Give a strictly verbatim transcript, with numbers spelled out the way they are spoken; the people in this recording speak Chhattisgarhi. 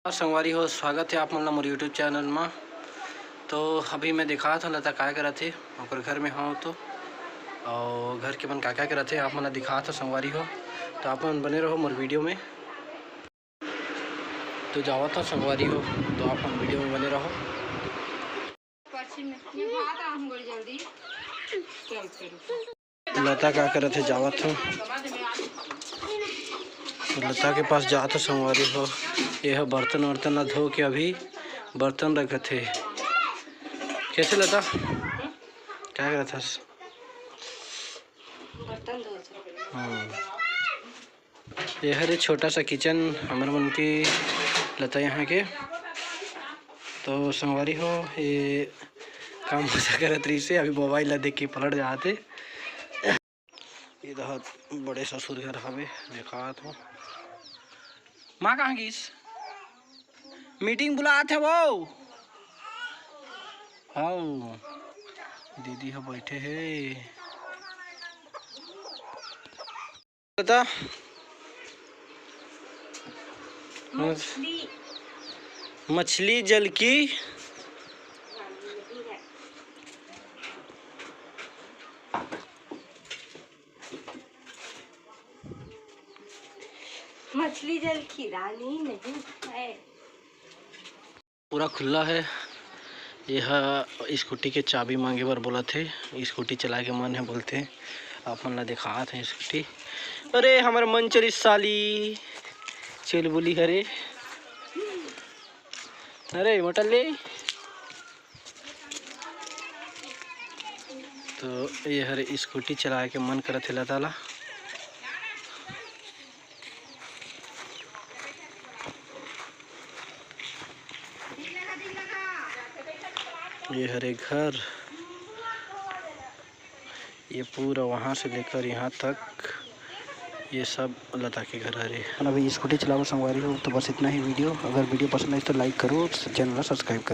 संगवारी हो, स्वागत हे आप मन ला मोर YouTube चैनल मा। तो अभी मैं दिखात हूँ लता काय करत हे, ओकर घर में हूँ तो, और घर के मन का का करत हे आप मन ला दिखात हूँ संगवारी हो। तो आप मन बने रहो मोर वीडियो में। तो जावत हूँ संगवारी हो, तो आप मन वीडियो में बने रहो। लता का करत हे, जावत हो। तो लता के पास जात हो संगवारी हो। ये ह बर्तन वर्तन ला धो के अभी बर्तन रखत हे। कैसे लता? क्या करत हस? बर्तन धोत हूँ। हम्म। ये हरे छोटा सा किचन हमर मन के लता यहाँ के। तो संगवारी हो, ये काम मजा करत रहिस हे, अभी मोबाइल ला देख के पलट जात हे। ये दहा बड़े ससुर घर हवे, देखात हो। माँ कहाँ गिस? मीटिंग बुलात हे वो। हाउ, दीदी ह बैठे हे। बता। मछली। मछली जल की। मछली जल की रानी नहीं है। पूरा खुला है। ये ह स्कूटी के चाबी मांगे बर बोलत हे। स्कूटी चलाए के मन हे बोलथे। आप मन ला दिखात हे स्कूटी। अरे हमर मन चली साली चुलबुली हरे। अरे मोटर ले। तो ये हरे स्कूटी चलाए के मन करत हे लता ला। ये हरे घर, ये पूरा वहाँ से लेकर यहाँ तक, ये सब लता के घर हरे। अभी स्कूटी चलाओ संगवारी हो। तो बस इतना ही वीडियो। अगर वीडियो पसंद आए तो लाइक करो, चैनल ला सब्सक्राइब करो।